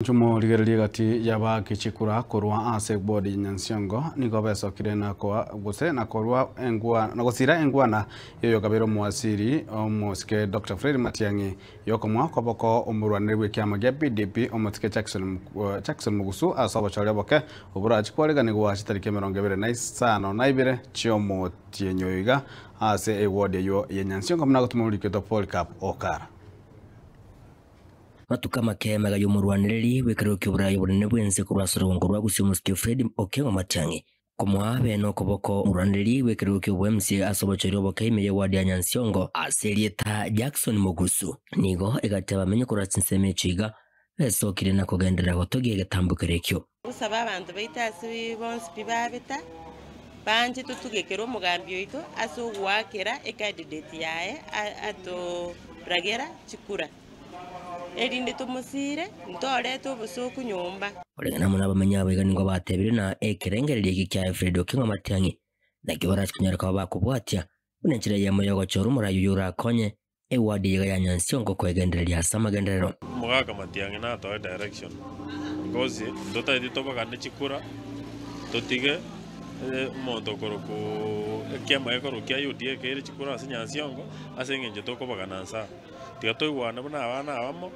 Inche morigererie egati y'abaaki chikura korwa ase ebodi ya Nyansiongo nigo besokire na koa gose na korua engwa na gosira engwana y'oyokabeire omowasiri omosike Doctor Fred Matiang'i y'okomoa okoboko omorwaneri bw'ekiama gia BDP omosike Jackson Jackson Mugusu ase obochori oboke oborachi kwareganigwa chitariki 25 chi'omotienyi oyo iga ase eward eyio ya Nyansiongo buna gotuma oriketwe Polycarp Okara. Matuko amake emega y'omorwanereri bw'ekerero ki'oboraai obonene bw'ense korwa ase orogongo rwa Gusii Omosike Fred Okengo Matiang'i, komoa bene okoboko omorwanereri bw'ekerero ki'oboMCA ase obochori oboke ime y'eward ya Nyansiongo ase erieta Jackson Mogusu. Nigo egati abamenyi korwa chinsemo echio iga besokire na kogenderera gotogia egetambo keria ekio. Gosaba abanto baito ase bonsi pi babeta, banche totugekere omogambi oito ase ogoakera ecandidate yaye atoragera chikura, erinde tomosire ntorete obosoku nyomba. Koreng'ana amo nabamenyi abaiga nigo batebire na ekerengererio eke kia Alfred Okengo Matiang'i nakio barache konyara koba bakobwatia buna enchera eyemo yogochora omorai oyio orakonye Eward eyio ya Nyansiongo koegendereria ase amagenderero. Omogaka Matiang'i natoe direction because ntotaeti tobagane chikura totige omonto okorokwa ekiama gekorokwa kia UDA keire chikura ase Nyansiongo ase eng'encho tokobagana nsaa. Tiga toigwane buna abana abamo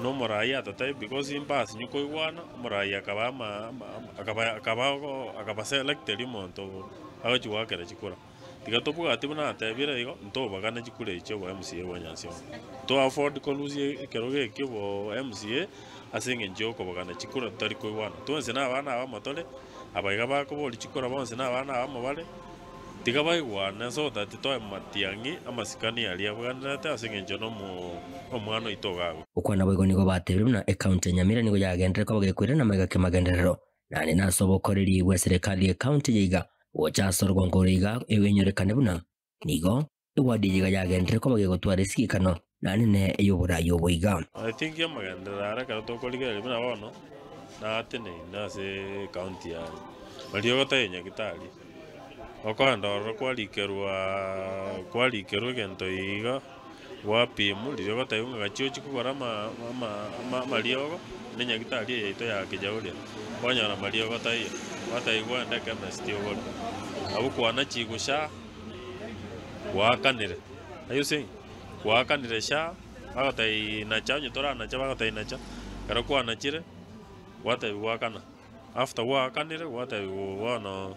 na omorai atotebi because mbasinyu koigwana omorai akaba ama akaba akaba akaba selected omonto agochi goakera chikura. Tiga tobwati buna natebire igo, ntobagane chikura echi obo MCA bwa Nyansiongo. To afford korusia ekerogo eki obo MCA ase eng'encho ya okobagana chikura totari koigwana. Twensi na abana abamo tore, aba iga bakoboria chikura bonsi na abana abamo bare, tiga baigwane so that toe matiang'i amasikani aria abwenerete ase eng'encho na omo omwana oito iga agwo. Gokwana boigo nigo batebire buna ecounty ya Nyamira nigo yagenderere koba gekoirana amaiga kemagenderero Naende nase obokoreri bw'eserekari y'ecounty eye iga, gocha ase orogongo oro iga enyorekane buna nigo eward eye iga yagenderire koba gegotwara esigikano naende ne ey'oboraai obo iga. I think amagenderero are ekero tokorigereria buna bono nateneine ase ecounty yaye, baria ogotebia nyagetari, okoenda ororo kwarikerwa kwarikerwa egento iga. Gwapimwa, riria ogotebiwa ng'a gachia ochie kogora ama ama ama amariogo, na enyagitari eye yaito ya Kijauri eye, kwanyora amariogo taiyo, gwatebiwa ogende echemist ogore. Abwo kwana chigo SHA, gwaakanire, are you seeing? Gwaakanire SHA, bagotebi nacha onye toranacha bagotebi nacha, ekero kwanachire, gwatebiwa goakana. After gwaakanire, gwatebiwa bono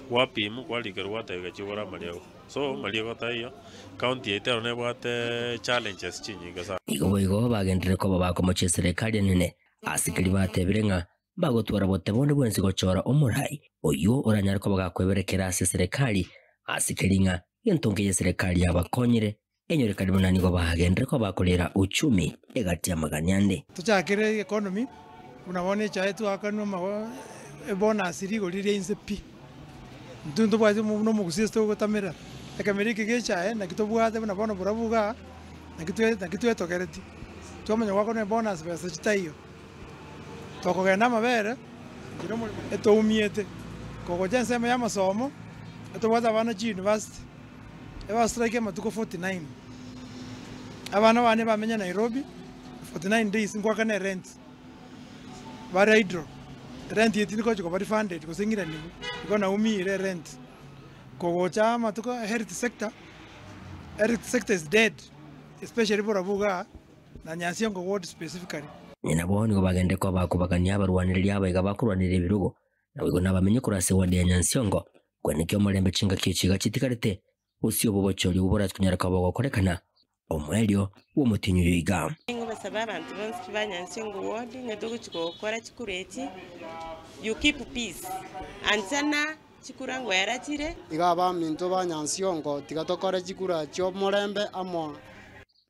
gwapimwa, kwarikerwa gwatebiwa gachia ogore amariogo. So mariogo taiyo, county yaito ero nebwate challenges chinyinge sana. Igo boigo bagenderere koba bakomochia eserekari enene, ase keria batebire ng'a mbagotwara bote bonde bwensi gochora omorai oyio oranyare koba gakweberekera ase eserekari, ase keria ng'a gento nkeyo eserekari yabakonyire, enyorekane buna nigo bagenderere koba bakorera uchumi egati y'amagani ande. Tochakere economy buna bono echae twakanwa amago ebonus rigori ria inse pi. Intwe ntobwate buna omogusii ase togotamera, ekemeri eke gia echae naki tobwate buna bono borabu igaa, naki twe naki twetokereti. Twamanya goakanwa ebonus besa chitaiyo, tokogenda amabere, inche na omoremo etoumiete. Kogocha ensemo ya amasomo, etobwate abana chiuniversity. Ebastrike amatuko 49. Abana bane bamenya Nairobi 49 days nkoakana erent. Bare idle. Rent eye tindi gochi koba refunded gose ng'iranigwe, igo naumire erent. Kogocha amatuko health sector, health sector is dead especially borabu igaa na Nyansiongo ward specifically. Nabo nigo bagende koba bakobagania abarwanereria abaiga bakorwanerera ebirogo, Naboigo nabamenye korwa ase ewadi ya Nyansiongo, kwenekio omorembe chingaki echi iga chitigarete, bosio obobochori obwo borache konyara koba bogokorekana omoerio bw'omotienyi oyo iga. Nigo basaba abanto bonsi ba Nyansiongo ward ng'a togochi gokora chikura echi, you keep peace, anchana chikura ngwera chire. Iga abaminto ba Nyansiongo tiga tokore chikura chi'omorembe amo.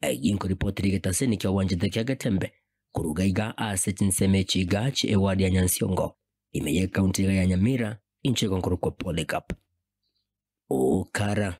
Egi nkoripoti rigetaseni ki'ogwanchete kia Getembe Koruga iga ase chinsemo echi iga chie eward ya Nyansiongo, ime ye county iga ya Nyamira, inche igo nkorokwa Polycarp Okara.